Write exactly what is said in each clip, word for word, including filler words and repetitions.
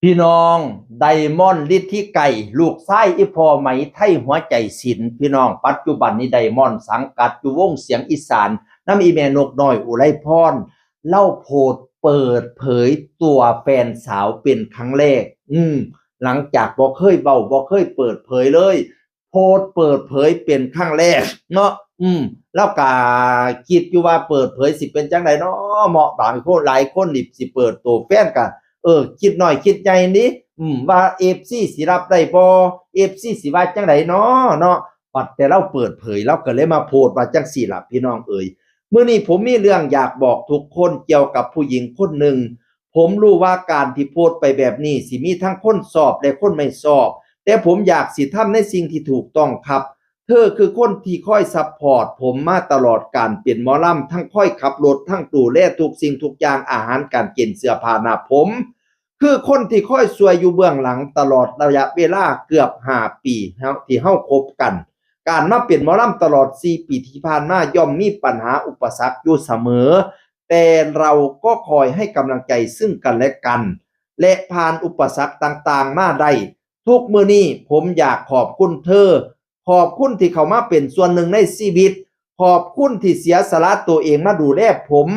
พี่น้อง ไดมอนด์ ฤทธิไกร ลูกชายอีพ่อไหมไทยหัวใจศิลป์ พี่น้อง ปัจจุบันนี้ไดมอนด์สังกัดอยู่วงเสียงอีสาน นำอีแม่นกน้อยอุไรพร เล่าโพสต์เปิดเผยตัวแฟนสาวเป็นครั้งแรก อืม หลังจากบ่เคยเว้าบ่เคยเปิดเผยเลย โพสต์เปิดเผยเป็นครั้งแรกเนาะ อืม แล้วก็คิดอยู่ว่าเปิดเผยสิเป็นจังได๋เนาะ เหมาะบางคนหลายคนนี่สิเปิดตัวแฟนก็ เออ คิดน้อยคิดใหญ่นี่ อืม ว่า เอฟซี สิรับได้บ่ เอฟซี สิว่าจังได๋เนาะ เนาะ บัดแต่เราเปิดเผย เราก็เลยมาโพสต์ว่าจังซี่ล่ะพี่น้องเอ๋ย มื้อนี้ผมมีเรื่องอยากบอกทุกคนเกี่ยวกับผู้หญิงคนหนึ่ง ผมรู้ว่าการที่โพสต์ไปแบบนี้สิมีทั้งคนชอบและคนไม่ชอบ แต่ผมอยากสิทำในสิ่งที่ถูกต้องครับ เธอคือคนที่คอยซัพพอร์ตผมมาตลอดการเป็นหมอลำ ทั้งคอยขับรถ ทั้งดูแลทุกสิ่งทุกอย่าง อาหารการกิน เสื้อผ้าหน้าผม คือคนที่คอยช่วยอยู่เบื้องหลังตลอดระยะเวลาเกือบห้าปีเฮา ที่เฮาคบกัน การมาเป็นหมอลำตลอดสี่ปีที่ผ่านมาย่อมมีปัญหาอุปสรรคอยู่เสมอ แต่เราก็คอยให้กำลังใจซึ่งกันและกัน และผ่านอุปสรรคต่างๆมาได้ ทุกมื้อนี้ผมอยากขอบคุณเธอ ขอบคุณที่เข้ามาเป็นส่วนหนึ่งในชีวิต ขอบคุณที่เสียสละตัวเองมาดูแลผม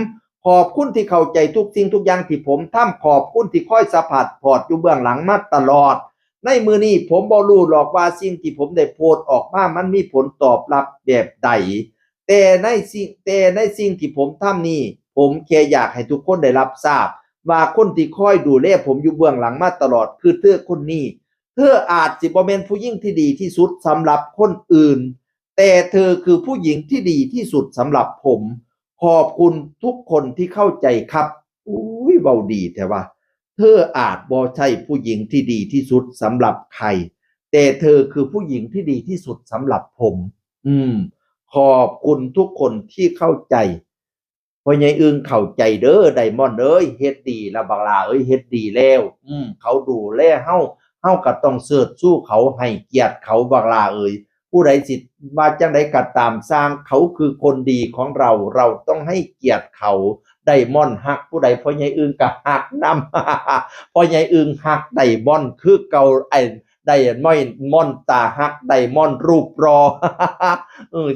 ขอบคุณที่เข้าใจทุกสิ่งทุกอย่างที่ผมทำ ขอบคุณที่คอยซัพพอร์ตอยู่เบื้องหลังมาตลอด ในมื้อนี้ผมบ่รู้หรอกว่าสิ่งที่ผมได้โพสต์ออกมามันมีผลตอบรับแบบใด แต่ในสิ่ง แต่ในสิ่งที่ผมทำนี่ ผมแค่อยากให้ทุกคนได้รับทราบ ว่าคนที่คอยดูแลผมอยู่เบื้องหลังมาตลอดคือเธอคนนี้ เธออาจสิบ่แม่นผู้หญิงที่ดีที่สุดสำหรับคนอื่น แต่เธอคือผู้หญิงที่ดีที่สุดสำหรับผม ขอบคุณทุกคนที่เข้าใจครับ อุ้ย เว้าดีแท้ว่า เธออาจบ่ใช่ผู้หญิงที่ดีที่สุดสำหรับใคร แต่เธอคือผู้หญิงที่ดีที่สุดสำหรับผม อืม ขอบคุณทุกคนที่เข้าใจ พ่อใหญ่อึ่งเข้าใจเด้อ ไดมอนด์เอ้ย เฮ็ดดีแล้วบักหล่าเอ้ย เฮ็ดดีแล้ว อืม เขาดูแลเฮา เฮาก็ต้องเชิดชูเขา ให้เกียรติเขาบักหล่าเอ้ย ผู้ใดสิว่าจังใดก็ตามซ่าง เขาคือคนดีของเรา เราต้องให้เกียรติเขา ไดมอนด์ฮักผู้ใด พ่อใหญ่อึ่งก็ฮักนำ พ่อใหญ่อึ่งฮักไดมอนด์คือเก่า ไอ้ ไดมอนด์ มอนตาฮัก ไดมอนด์รูปรอ เออ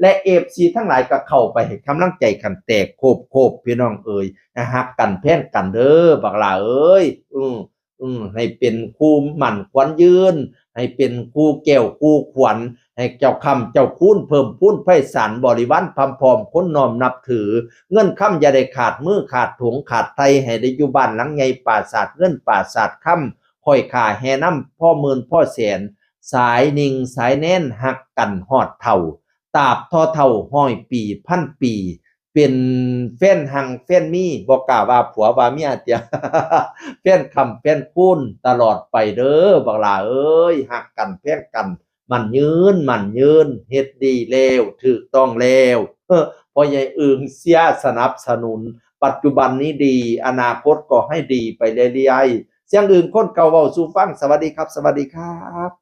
และ เอฟซี ทั้งหลายก็เข้าไปให้กำลังใจกันแตกโคบๆ พี่น้องเอ๋ย นะฮักกันแพงกันเด้อ บักหล่าเอ้ย อืม อืม ให้เป็นคู่หมั้นขวัญยืน ให้เป็นคู่แก้วคู่ขวัญ ให้เจ้าค้ำเจ้าคูณเพิ่มพูนไพศาล บริวารพร่ำพร้อมคนน้อมนับถือ เงินคำอย่าได้ขาดมือขาดถุงขาดไถ่ ให้ได้อยู่บ้านหลังใหญ่ปราสาทเงินปราสาทคำ ค่อยค่าแห่นำพ่อหมื่นพ่อแสน สายนิ่งสายแน่นฮักกันฮอดเฒ่า ตราบเท่าเฒ่าร้อยปีพันปี เป็นแฟนฮังแฟนมี บ่กล้าว่าผัวว่าเมียเตีย แฟนค้ำแฟนคูณตลอดไปเด้อ บักหล่าเอ้ย ฮักกันแพงกัน หมั้นยืน หมั้นยืน เฮ็ดดีแล้ว ถูกต้องแล้ว เออ พ่อใหญ่อึ่งเชียร์สนับสนุน ปัจจุบันนี้ดี อนาคตก็ให้ดีไปเรื่อยๆ เสียงอึ่งคนเก่าเว้าสู่ฟัง สวัสดีครับ สวัสดีครับ